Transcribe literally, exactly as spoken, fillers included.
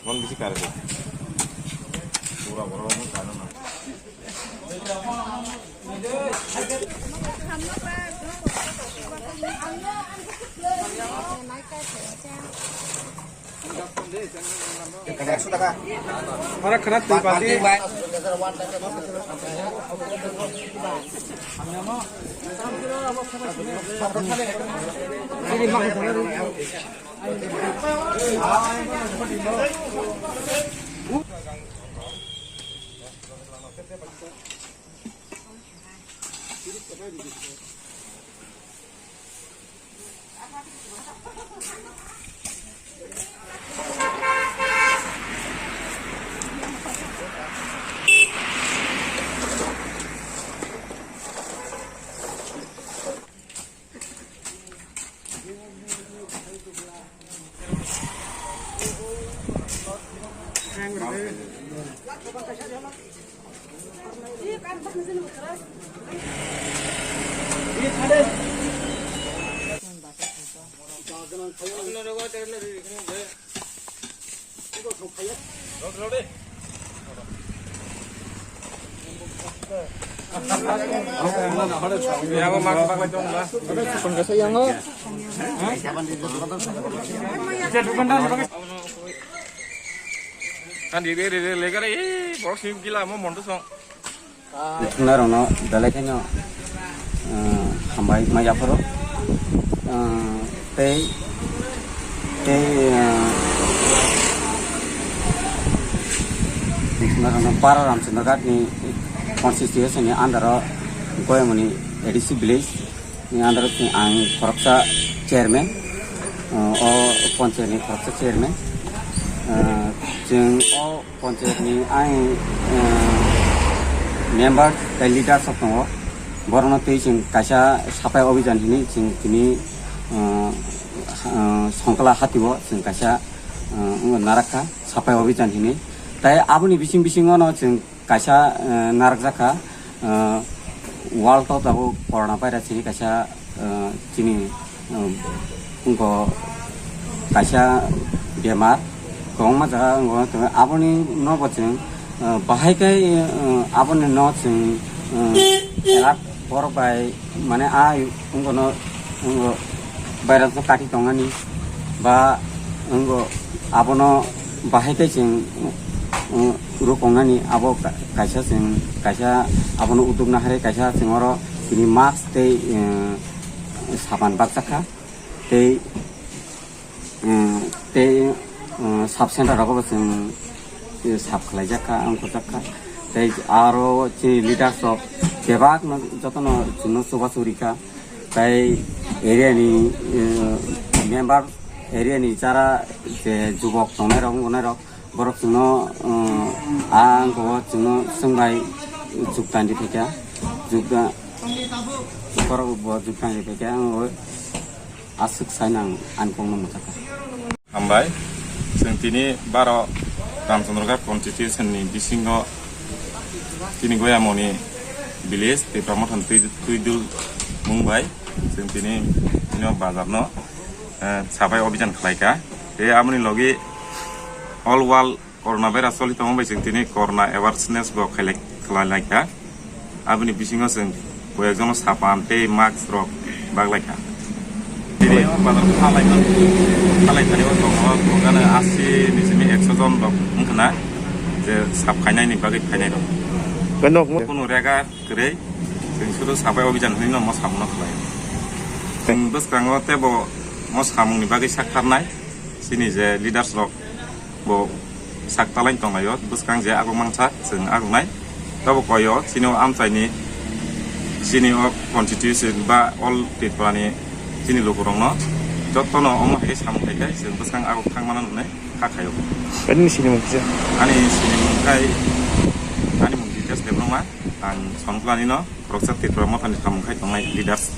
Mon bisi kare de. Pura borok no kano na. Ora khana twi pati. Kan di re re re le gare, eh, box ni gila mo monto song. Listener-rokno belai kheno, ah, hambai ma yapharo. Ah, tei, tei, ah, listener-rokno Para Ramchandra Ghat ni constituency ni under o Goyamoni A D C village ni under o ang khoroksa chairman, ah, o panchayat ni khoroksa chairman. Ah, chwng o Panchayat ni ang, eh, member tei leaders rok tongo. Borokno twi chwng kaisa sapai obijan hinwi chwng tini, eh, eh, Songkla hatio chwng kaisa, eh, wngwi narakha sapai obijan hinwi. Tai aboni bising bisingo no chwng kaisa, eh, narakjakha, eh, world o tabuk corona virus hinwi kaisa, eh, chini, eh, wngkha kaisa bemar kwbangma jaga wngkha, aboni no bo chwng, eh, bahai khe, eh, aboni no chwng, eh, elak borok bai mane a wngkha no wngkha virus no kati tongani ba wngkha abono bahai khe chwng, eh, rwkoknani abo ka-, kaisa chwng kaisa abono uduk nahari kaisa chwng oro tini mask tei, eh, saban bakjakha tei, um, tei, um, sub center rogo bo chwng, eh, sap khlaijakha, wngkha jakha. Tei aro chini leaders rok bebak no jotono chwngno chubachu rikha. Tei area ni, eh, member, area ni jara je jubok tongnai rok, wngkha nai rok, borok chwngno, uh, ang bo chwngno swngbai juktan di phaikha, jukta, borok bo juktan di phaikha, ang bo aswk sai nang ani kokno mwchakha. Hambai, chwng tini baro Ramchandra Ghat constitution ni bisingo tini Goyamoni village Tipra Motha ni twi, twidul mung bai chwng tini, tini o bazar no, eh, sapai obijan khlaikha. Tei aboni logi all world Corona virus choli tongma bai chwng tini corona awareness bo khailai, khlai laikha. Aboni bisingo chwng koyekjono sapan tei mask rok bak laikha. Tini o bazar khalai man, khalai thani o tongo, tongo gana asi ni simi ekso jon rok wngkha na je sap khainai ni bagwi phainai rok. Kunu rega kwrwi chwng sudu sapai obijan hinwi no mo samung no khlai. Chwng bwskango teibo mo samung ni bagwi sak tharnai chini je leaders rok bo sak talaini tonglaio, bwskang je aguk mangsa chwng aguknai. Tabuk koyo chini o amchaini, chini o constitution ba all Tripura ni chini lukurokno jotono omo hai khe samung khai khe chwng bwskang aguk thangmano nwnwi kha khaio. Ani sini mung kisa? Ani sini mung khai, ani mung Ditesh Debbarma, ang Songkla ni no, khoroksa Tripura Motha ni samung khai tongnai leaders.